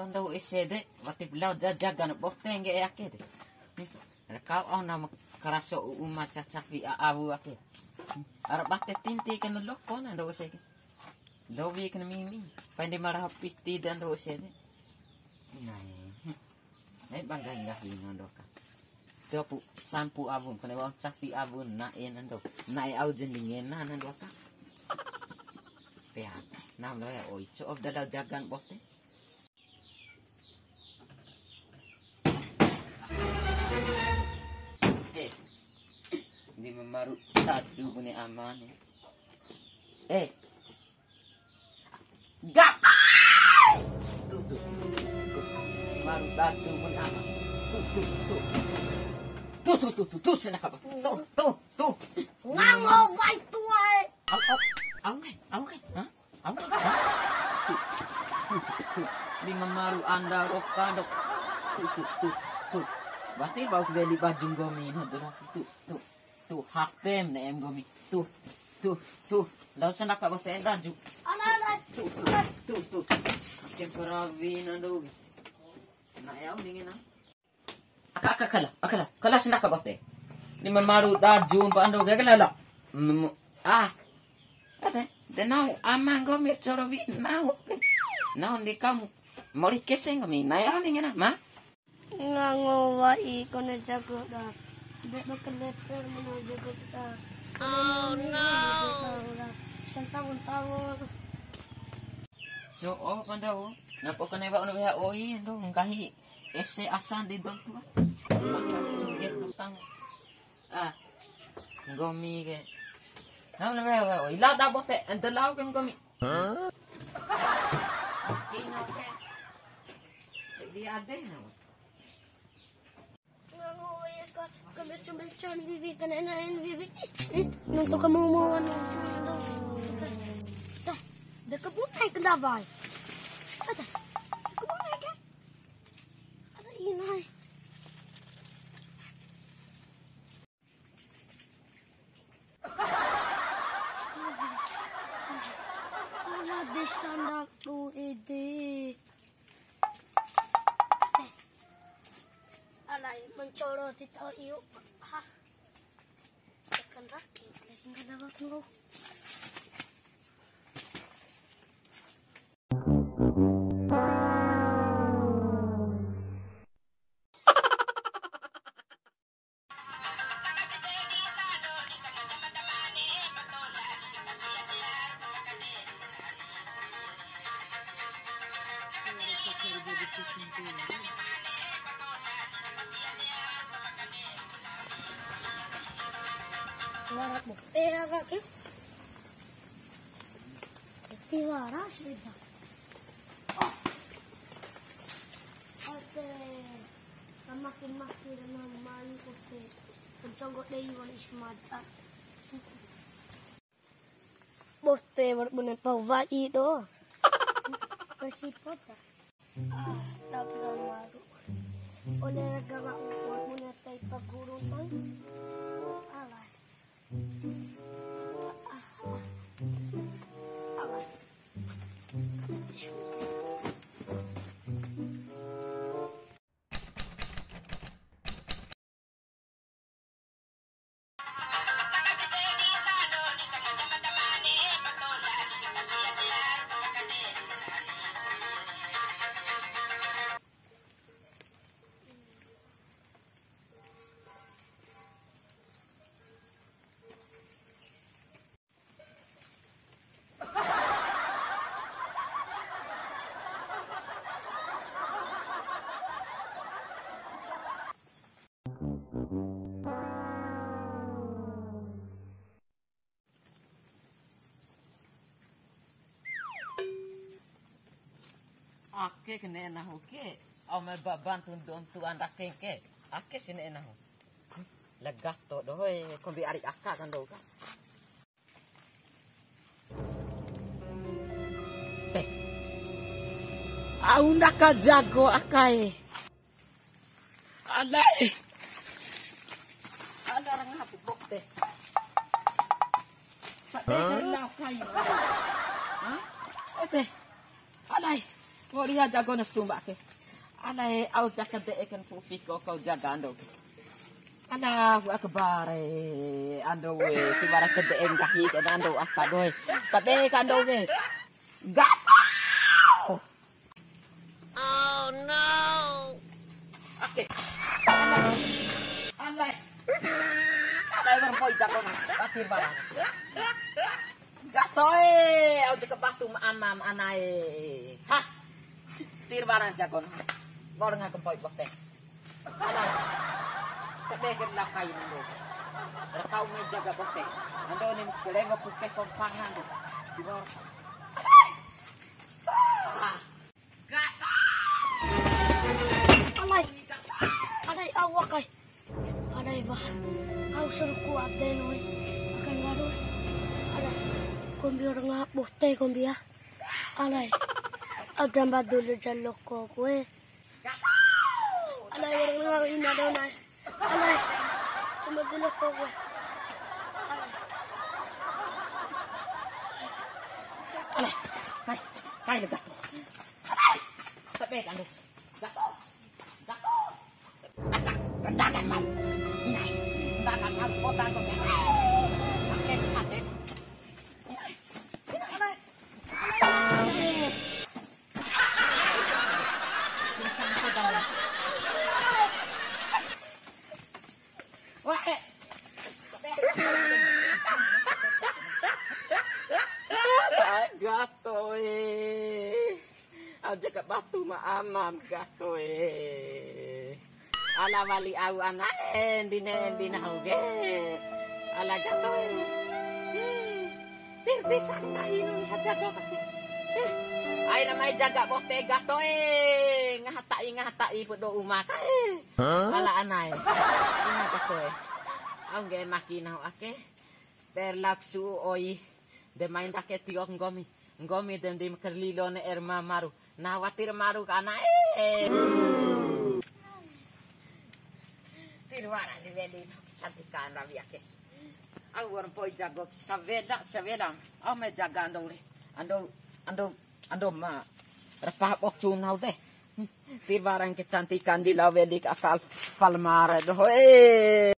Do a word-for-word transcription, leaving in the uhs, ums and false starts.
Ando ese de, wati lao jajagan bote ngge'e ake de. Rekau au nama karaso uma cacafi awu ake. Ara bate tinti kena loko na ando ese ke. Lowi kena mimi. Pande maraha piti dan ando ese de. Nai. Nai bangga nggahi no doka. Topu sampu abun, kone wa'u cafi abun, na'e nando. Na'e au jendingena nando ka. Pea, nam lo ya, oi, co of dalau jagan bote. Eh, di memaru taju bune amane. Eh, Gak. Tuh, tuh. Baru batu menang. Tuh, tuh, tuh. Tuh, tuh, tuh, tuh, tuh, sana kabar. Tuh, tuh, tuh. Ngango wai tuai. Au, au, au kai, au kai. Hah? Au kai. Hah? Tuh, tuh, tuh, tuh. Di memaru anda roka dok. Tuh, tuh, tuh, tuh. Berarti bau beli baju nggomi, nah, durasi. Tuh, tuh. Tuh, H P ne'em nggomi. Tuh, tuh, tuh. Lao sanaka bote enda ju. Tuh, tuh, tuh, tuh. Ake perawi nando. Na yau dingin na. Aka, aka, kala, aka, kala, kala sanaka bote. Ni mamaru daju, mpa ando, gagal la. Mm, ah. Ate, de nau, ama nggomi coro wi, nau. Nau ndi kamu. Mori kese nggomi, na yau dingin na, ma. Ngango wai kone jago da. Be bakal leper mena jago da. Oh no. Sentang-tang. So, oh, pandau. Napa kene wa ono W H O i, ndo nggahi ese asan di dong tua. Maka cuge tutang. Ah. Nggomi ke. Nau na W H O i. Lau da bote, ente lau ke nggomi. Hah? Ino ke. Cek di ade na. Ngango ya ka, ka beco-becoan bibi, ka ne'en-ne'en bibi. Eh, nuntu kamu mau anu. Tah, de kebun ai ke ndawai. Ada. Kebun ai ke. Ada inai. Ala desa ndak tu ede. Alai, mencoro ti tau iu. Hah. Tekan raki, lagi nggak ada waktu. Warak bukti ya, Kak, ya? Bukti waras, beda. Oh. Oke. Makin-makin main, oke. Pencogok dei wali semata. Bote, baru bener pau wai do. Kasih kota. Ah, tak pernah maru. Oleh raga wa'u, wa'u na tai paguru tang. Alah. Ah, ah. Alah. Ake ke ne'e nahu ke, au mai ba bantu ndontu anda kengke, ake si ne'e nahu. Legato dohoe, kombi ari aka kan dou ka. Teh. Au ndaka jago akae. Alai. Ala ranga bubuk teh. Sate lau kai. Hah? Oke. Alai. Koriha jago na stumba ke. Anae, au jaka de'e kan pu fiko kau jaga ando. Allahu Akbar, e, ando we, tiwara ke de'e nggahi ke ando apa doe. Tabe ka ando we. Gato! Oh no. Oke. Alai. Alai, berpoi jago na. Akhir barang. Gatoe, au jaka batu ma amam anae. Hah. Tir barang jagon. Ngor nga kempoi bote. Alah. Tabe ke lakai nando. Rakau me jaga bote. Ando ni kelengo puke kompangan tu. Ngor. Ah. Alai. Alai, awak ai. Alai, bah. Au suruh kuat deh, noi. Akan baru. Alai. Kombi orang ngap bote, kombi ya. Alai. Ada mbak dulu jaloko kue. Alai, orang ngap ina dong, nai. Alai. Tempat dulu kau kue. Alai. Alai. Kai. Kai lega. Alai. Tapi kan. Jatuh. Jatuh. Angkat. Rendakan man. Nai. Rendakan man. Kota tu. Pakai hati. Alai. Alai. Gato e. Aja ka batu ma amam gato e. Ala wali au anae, ndine, ndine hau ge. Ala gato e. Tirti sanggahi nuni ha jago kati. Eh, aina mai jaga bote gato e. Ngaha ta'i, ngaha ta'i pedo uma ka e. Hah? Ala anae. Ina gato e. Au ngge maki nahu ake. Berlaksu oi. De main dake tiok nggomi. Nggomi de ndi makerlilo ne er mamaru. Nah, watir maru ka anae. Tirwara di weli. Cantikan rawi ake. Au wa'ur mpoi jago savela, savela. Au mai jaga ando re. Ando, ando, ando ma. Repah bok cunau de. Ti barang kecantikan di la weli ka akal palmare doho e.